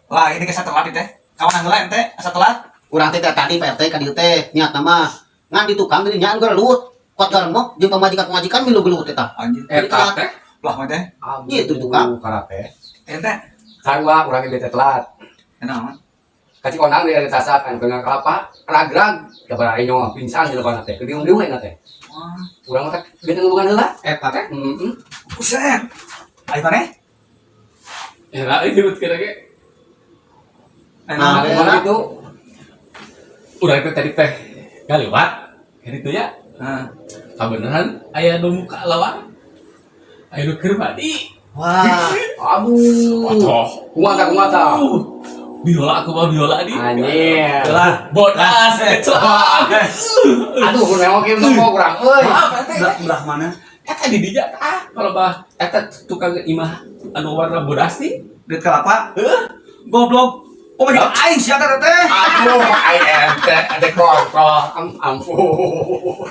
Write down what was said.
Wah, ini kisah telat teh. Kawan heula ente asa telat. Urang teh tadi Pak RT ka dieu teh niatna mah ngan di tukang di nya anu gelut. Kuat garemok jeung pamajikan-pamajikan milu gelut teh tah. Anjir. Eta teh. Lah mah teh. Gitu di tukang. Karate. Ente. Sarua urang ge teh telat. Kenaon? Ka Cikondang dia sasak anu kena kelapa, rag-rag, kabar aing pingsan di depan teh. Kediung-diung aing teh. Wah, Urang mah teh beda nulungan heula. Eta teh. Heeh. Buset. Ayo maneh? Era ini nyebut kira ge. Ayo Nah, naon? Nah, gitu. Urang teh tadi teh ngaliwat. Kan itu ya. Heeh. Kabeneran aya nu muka lawang. Aya nu keur mandi. Wah, Aduh. Atoh. Kumaha tah, kumaha tah? Biola aku mah biola di. Anjir. Lah, Bodas kecelakaan. Aduh, mun memang kieu toko kurang euy. Maaf ente. Belah belah mana? Eta di dinya tah kalau bah eta tukang imah anu warna bodas nih. Duit kelapa? Heuh. Goblok. Oh, majikan aing sia teh teh. Aduh, aing ente, ente kontrol. Ampun.